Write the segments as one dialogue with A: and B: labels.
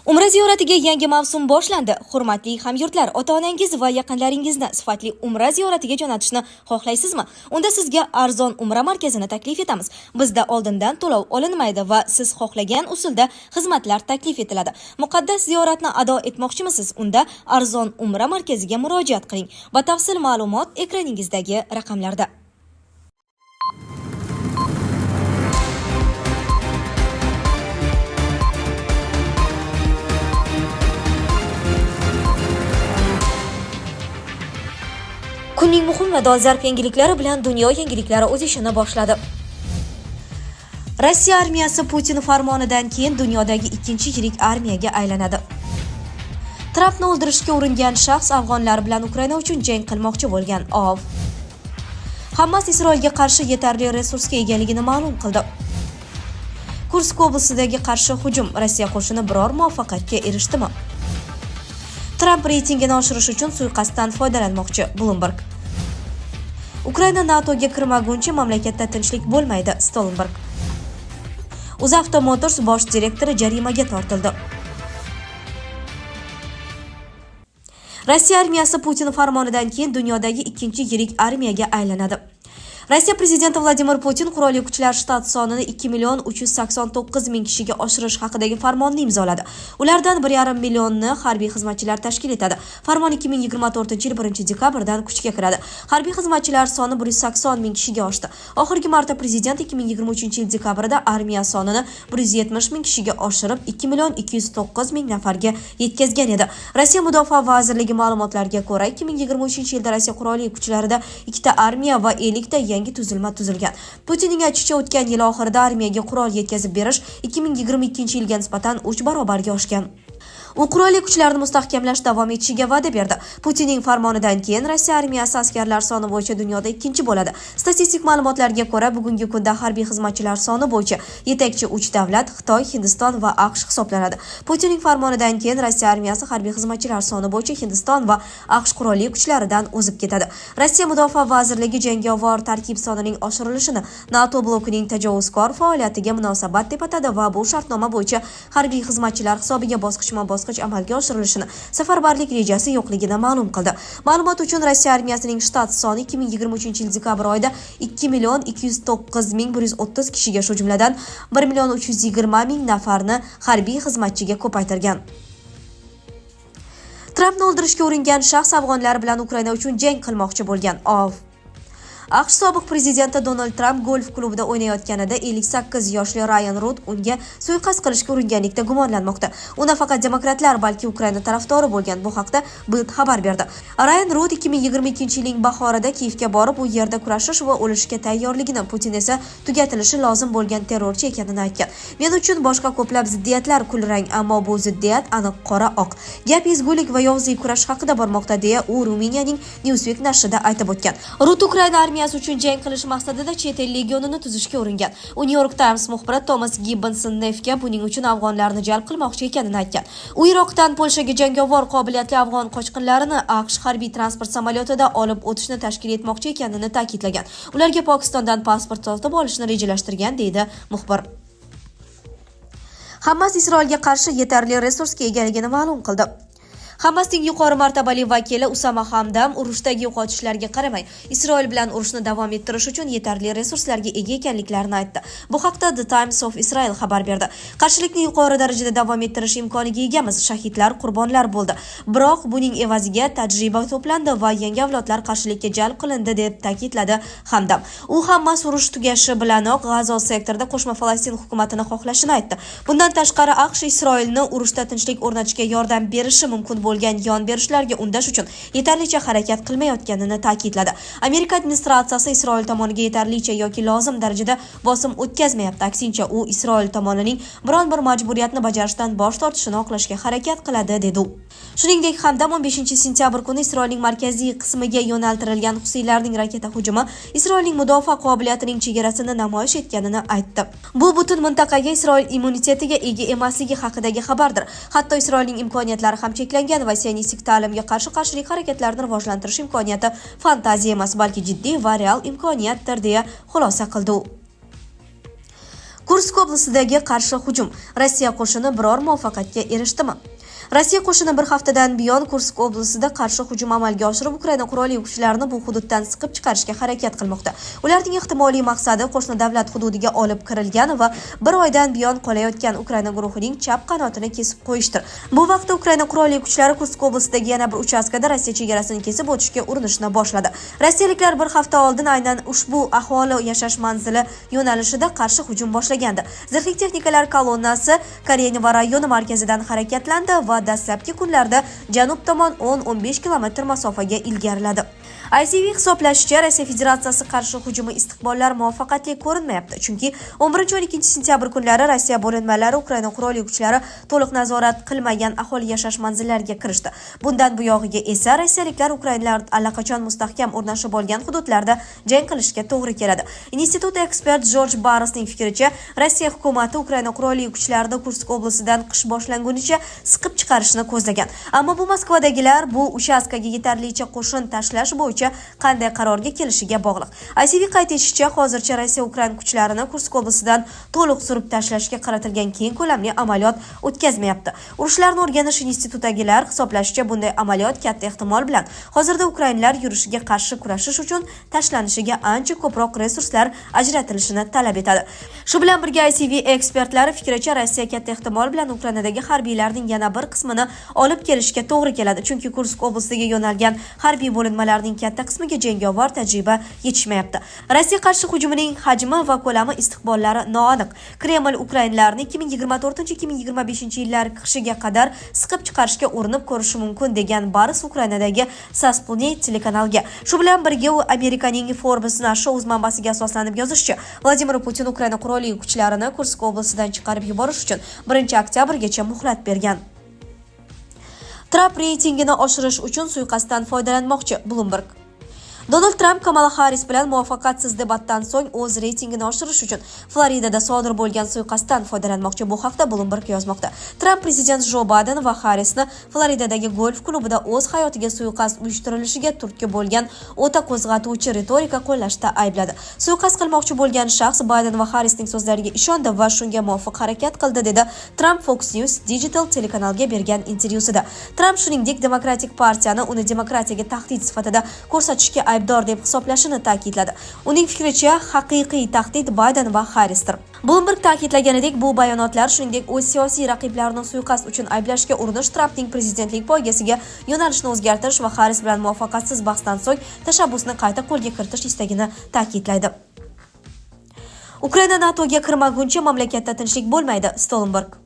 A: Umra ziyoratiga yangi mavsum boshlandi. Hurmatli hamyurtlar, ota-onangiz va yaqinlaringizni sifatli umra ziyoratiga jo'natishni xohlaysizmi? Unda sizga arzon umra markazini taklif etamiz. Bizda oldindan to'lov olinmaydi va siz xohlagan usulda xizmatlar taklif etiladi. Muqaddas ziyoratni ado etmoqchimisiz? Unda arzon umra markaziga murojaat qiling. Batafsil ma'lumot ekraningizdagi raqamlarda. Kunning muhim va dolzarb yangiliklari bilan dunyo yangiliklari o'z ishini boshladi. Rossiya armiyasi Putin farmonidan keyin dunyodagi ikkinchi yirik armiyaga aylanadi. Trampni o'ldirishga uringan shaxs afg'onlar bilan Ukraina uchun jang qilmoqchi bo'lgan. OAV. Hamas Isroilga qarshi yetarli resursga egaligini ma'lum qildi. Kursk oblastidagi qarshi hujum: Rossiya qo'shini biror muvaffaqiyatga erishdimi? Tramp reytingini oshirish uchun suiqasddan foydalanmoqchi. Bloomberg. Ukraina NATOga kirmaguncha mamlakatda tinchlik bo'lmaydi. Stoltenberg. UzAuto Motors bosh direktori jarimaga tortildi. Rossiya armiyasi Putin farmonidan keyin dunyodagi ikkinchi yirik armiyaga aylanadi. Rossiya prezidenti Vladimir Putin qurolli kuchlar shtat sonini 2 million 389 ming kishiga oshirish haqidagi farmonni imzoladi. Ulardan 1,5 millionni harbiy xizmatchilar tashkil etadi. Farmon 2024-yil 1-dekabrdan kuchga kiradi. Harbiy xizmatchilar soni 180 ming kishiga oshdi. Oxirgi marta prezident 2023-yil dekabrda armiya sonini 170 ming kishiga oshirib, 2 million 209 ming nafarga yetkazgan edi. Rossiya Mudofaa vazirligi ma'lumotlariga ko'ra, 2023-yilda Rossiya qurolli kuchlarida ikkita armiya va 50 ta yangi tuzilma tuzilgan. Putinning aytishicha, o'tgan yil oxirida armiyaga qurol yetkazib berish 2022-yilga nisbatan 3 barobarga oshgan. U qurolli kuchlarni mustahkamlash davom etishiga va'da berdi. Putinning farmonidan keyin Rossiya armiyasi askarlar soni bo'yicha dunyoda ikkinchi bo'ladi. Statistik ma'lumotlarga ko'ra, bugungi kunda harbiy xizmatchilar soni bo'yicha yetakchi 3 davlat Xitoy, Hindiston va AQSh hisoblanadi. Putinning farmonidan keyin Rossiya armiyasi harbiy xizmatchilar soni bo'yicha Hindiston va AQSh qurolli kuchlaridan o'zib ketadi. Rossiya Mudofaa vazirligi jangovar tarkib sonining oshirilishini NATO blokining tajovuzkor faoliyatiga munosabat deb atadi va bu shartnoma bo'yicha harbiy xizmatchilar hisobiga bosqichma-bosqich amalga oshirilishini, safarbarlik rejasi yo'qligini ma'lum qildi. Ma'lumot uchun, Rossiya armiyasining shtat soni 2023-yil dekabr oyida 2 million 209 ming 130 kishiga, shu jumladan 1 million 320 ming nafarni harbiy xizmatchiga ko'paytirgan. Trampni o'ldirishga uringan shaxs afg'onlar bilan Ukraina uchun jang qilmoqchi bo'lgan. OAV. AQSh sobiq prezidenti Donald Tramp golf klubida o'ynayotganida 58 yoshli Ryan Rud unga suiqasd qilishga uringanlikda gumonlanmoqda. U nafaqat demokratlar, balki Ukraina tarafdori bo'lgan. Bu haqda Bild xabar berdi. Ryan Rud 2022-yilning bahorida Kiyevga borib, u yerda kurashish va o'lishga tayyorligini, Putin esa tugatilishi lozim bo'lgan terrorchi ekanini aytgan. Men uchun boshqa ko'plab ziddiyatlar kulrang, ammo bu ziddiyat aniq qora-oq. Gap ezgulik va yovuzlik kurashi haqida bormoqda, deya u Ruminiyaning Newsweek nashrida aytib o'tgan. Rud Ukraina armiyasi uchun jang qilish maqsadida chet el legionini tuzishga uringan. U New York Times muxbiri Thomas Gibbonson Neffga buning uchun afg'onlarni jalb qilmoqchi ekanini aytgan. U Iroqdan Polshaga jangovar qobiliyatli afg'on qochqinlarini AQSh harbiy transport samolyotida olib o'tishni tashkil etmoqchi ekanini ta'kidlagan. Ularga Pokistondan pasport sotib olishni rejalashtirgan, deydi muxbir. Hamas Isroilga qarshi yetarli resursga egaligini ma'lum qildi. Hamasning yuqori martabali vakili Usama Hamdam urushdagi yo'qotishlarga qaramay, Isroil bilan urushni davom ettirish uchun yetarli resurslarga ega ekanliklarini aytdi. Bu haqda The Times of Israel xabar berdi. Qarshilikni yuqori darajada davom ettirish imkoniga egamiz. Shahidlar, qurbonlar bo'ldi. Biroq buning evaziga tajriba to'plandi va yangi avlodlar qarshilikka jalb qilindi, deb ta'kidladi Hamdam. U Hamas urush tugashi bilanoq G'azo sektorida qo'shma Falastin hukumatini xohlashini aytdi. Bundan tashqari, AQSh Isroilni urushda tinchlik o'rnatishga yordam berishi mumkin bo'lgan yon berishlarga undash uchun yetarlicha harakat qilmayotganini ta'kidladi. Amerika administratsiyasi Isroil tomoniga yetarlicha yoki lozim darajada bosim o'tkazmayapti. Aksincha, u Isroil tomonining biron bir majburiyatni bajarishdan bosh tortishini oqlashga harakat qiladi, dedi u. Shuningdek, Hamdam 15-sentyabr kuni Isroilning markaziy qismiga yo'naltirilgan husiylarning raketa hujumi Isroilning mudofaa qobiliyatining chegarasini namoyish etganini aytdi. Bu butun mintaqaga Isroil immunitetiga ega emasligi haqidagi xabardir. Hatto Isroilning imkoniyatlari ham cheklangan va sionistik ta'limga qarshi qarshilik harakatlarini rivojlantirish imkoniyati fantaziya emas, balki jiddiy va real imkoniyatdir, deya xulosa qildi u. Kursk oblastidagi qarshi hujum. Rossiya qo'shini biror muvaffaqiyatga erishdimi? Rossiya qo'shini bir haftadan buyon Kursk oblastida qarshi hujum amalga oshirib, Ukraina qurolli kuchlarini bu hududdan siqib chiqarishga harakat qilmoqda. Ularning ehtimoliy maqsadi qo'shni davlat hududiga olib kirilgan va bir oydan buyon qolayotgan Ukraina guruhining chap qanotini kesib qo'yishdir. Bu vaqtda Ukraina qurolli kuchlari Kursk oblastidagi yana bir uchastkada Rossiya chegarasini kesib o'tishga urinishni boshladi. Rossiyaliklar bir hafta oldin aynan ushbu aholi yashash manzili yo'nalishida qarshi hujum boshlagandi. Zirhli texnikalar kolonnasi Korenevo rayoni markazidan harakatlandi va dastlabki kunlarda janub tomon 10-15 kilometr masofaga ilgariladi. ICV hisoblashicha, Rossiya Federatsiyasi qarshi hujumi istiqbollari muvaffaqiyatli ko'rinmayapti, chunki 11-12 sentyabr kunlari Rossiya bo'linmalari Ukraina qurolli kuchlari to'liq nazorat qilmagan aholi yashash manzillariga kirishdi. Bundan buyog'iga esa rossiyaliklar ukrainlar allaqachon mustahkam o'rnashib olgan hududlarda jang qilishga to'g'ri keladi. Institut ekspert Jorj Barosning fikricha, Rossiya hukumati Ukraina qurolli kuchlarini Kursk oblastidan qish boshlangunicha siqib chiqarishni ko'zlagan. Ammo bu Moskvadagilar bu uchastkaga yetarlicha qo'shin tashlash bo'yicha qanday qarorga kelishiga bog'liq. ICV qayd etishicha, hozircha Rossiya ukrain kuchlarini Kursk oblastidan to'liq surib tashlashga qaratilgan keng ko'lamli amaliyot o'tkazmayapti. Urushlarni o'rganish institutidagilar hisoblashicha, bunday amaliyot katta ehtimol bilan hozirda ukrainlar yurishiga qarshi kurashish uchun tashlanishiga ancha ko'proq resurslar ajratilishini talab etadi. Shu bilan birga, ICV ekspertlari fikricha, Rossiya katta ehtimol bilan Ukrainadagi harbiylarning yana bir qismini olib kelishga to'g'ri keladi, chunki Kursk oblastiga yo'nalgan harbiy bo'linmalarning katta qismiga jangovar tajriba yetishmayapti. Rossiya qarshi hujumining hajmi va ko'lami istiqbollari noaniq. Kreml ukrainlarni 2024-2025 yillar qishiga qadar siqib chiqarishga urinib ko'rishi mumkin, degan Baros Ukrainadagi Suspilne telekanaliga. Shu bilan birga, u Amerikaning Forbes nashri o'z manbasiga asoslanib yozishicha, Vladimir Putin Ukraina qurolli kuchlarini Kursk oblastidan chiqarib yuborish uchun 1 oktyabrgacha muhlat bergan. Tramp reytingini oshirish uchun suiqasddan foydalanmoqchi – Bloomberg. Donald Tramp Kamala Harris bilan muvaffaqiyatsiz debatdan so'ng o'z reytingini oshirish uchun Floridada sodir bo'lgan suiqasddan foydalanmoqchi. Bu haqda Bloomberg yozmoqda. Tramp prezident Jo Bayden va Harrisni Floridadagi golf klubida o'z hayotiga suiqasd uyushtirilishiga turtki bo'lgan o'ta qo'zg'atuvchi ritorika qo'llashda aybladi. Suiqasd qilmoqchi bo'lgan shaxs Bayden va Harrisning so'zlariga ishondi va shunga muvofiq harakat qildi, dedi Tramp Fox News Digital telekanaliga bergan intervyusida. Tramp, shuningdek, Demokratik partiyani uni demokratiyaga tahdid sifatida ko'rsatishga aybdor deb hisoblashini ta'kidladi. Uning fikricha, haqiqiy tahdid Bayden va Harrisdir. Bloomberg ta'kidlaganidek, bu bayonotlar, shuningdek, o'z siyosiy raqiblarini suiqasd uchun ayblashga urinish Trampning prezidentlik poygasiga yo'nalishni o'zgartirish va Harris bilan muvaffaqiyatsiz bahsdan so'ng tashabbusni qayta qo'lga kiritish istagini ta'kidlaydi. Ukraina NATOga kirmaguncha mamlakatda tinchlik bo'lmaydi – Stoltenberg.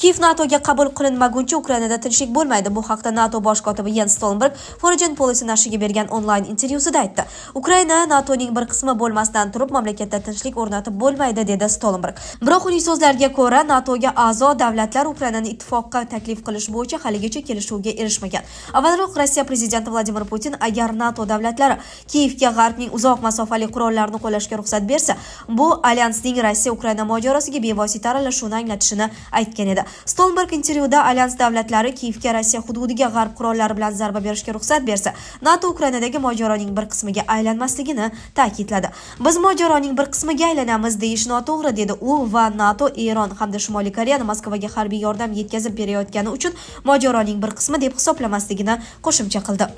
A: Kiyev NATOga qabul qilinmaguncha Ukrainada tinchlik bo'lmaydi. Bu haqda NATO bosh kotibi Yens Stoltenberg Foreign Policy nashriga bergan onlayn intervyusida aytdi. Ukraina NATOning bir qismi bo'lmasdan turib mamlakatda tinchlik o'rnatib bo'lmaydi, dedi Stoltenberg. Biroq uning so'zlariga ko'ra, NATOga a'zo davlatlar Ukrainani ittifoqqa taklif qilish bo'yicha haligacha kelishuvga erishmagan. Avvalroq Rossiya prezidenti Vladimir Putin agar NATO davlatlari Kiyevga G'arbning uzoq masofali qurollarini qo'llashga ruxsat bersa, bu alyansning Rossiya-Ukraina mojarosiga bevosita aralashuvini anglatishini aytgan edi. Stoltenberg intervyuda alyans davlatlari Kiyevga Rossiya hududiga g'arb qurollari bilan zarba berishga ruxsat bersa, NATO Ukrainadagi mojaroning bir qismiga aylanmasligini ta'kidladi. Biz mojaroning bir qismiga aylanamiz deyish noto'g'ri, dedi u va NATO Eron hamda Shimoliy Koreyani Moskvaga harbiy yordam yetkazib berayotgani uchun mojaroning bir qismi deb hisoblamasligini qo'shimcha qildi.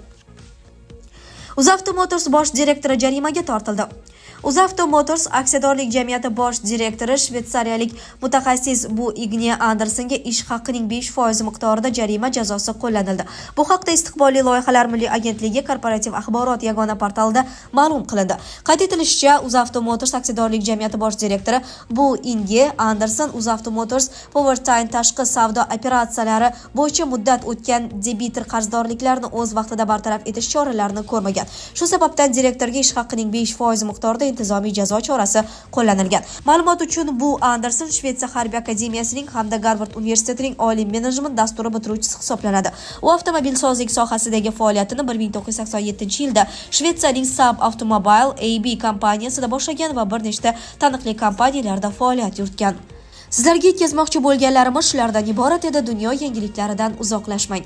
A: UzAuto Motors bosh direktori jarimaga tortildi. UzAuto Motors aksiyadorlik jamiyati bosh direktori, shvetsiyalik mutaxassis Bu Igne Andersenga ish haqining 5% miqdorida jarima jazosi qo'llanildi. Bu haqda Istiqbolli loyihalar milliy agentligi korporativ axborot yagona portalida ma'lum qilindi. Qayd etilishicha, UzAuto Motors aksiyadorlik jamiyati bosh direktori Bu Inge Andersen UzAuto Motors Powertrain tashqi savdo operatsiyalari bo'yicha muddat o'tgan debitor qarzdorliklarni o'z vaqtida bartaraf etish choralarini ko'rmagan. Shu sababdan direktorga ish haqining 5% miqdorida intizomiy jazo chorasi qo'llanilgan. Ma'lumot uchun, bu Andersen Shvetsiya harbiy akademiyasining hamda Garvard universitetining oliy menejment dasturi bitiruvchisi hisoblanadi. U avtomobilsozlik sohasidagi faoliyatini 1987-yilda Shvetsiyaning Saab Automobile AB kompaniyasida boshlagan va bir nechta taniqli kompaniyalarda faoliyat yuritgan. Sizlarga yetkazmoqchi bo'lganlarimiz shulardan iborat edi. Dunyo yangiliklaridan uzoqlashmang.